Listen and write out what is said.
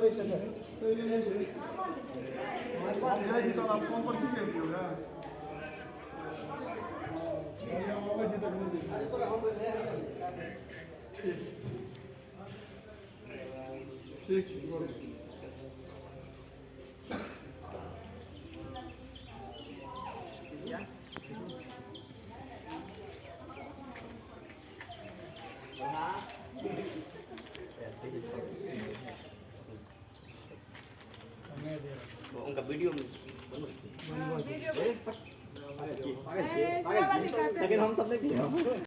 जाइ छी तहन आब फोन पर की कहि दियौ ने। हम अबै छी तखने। ठीक ठीक छै, गोर। उनका वीडियो लेकिन हम सब नहीं।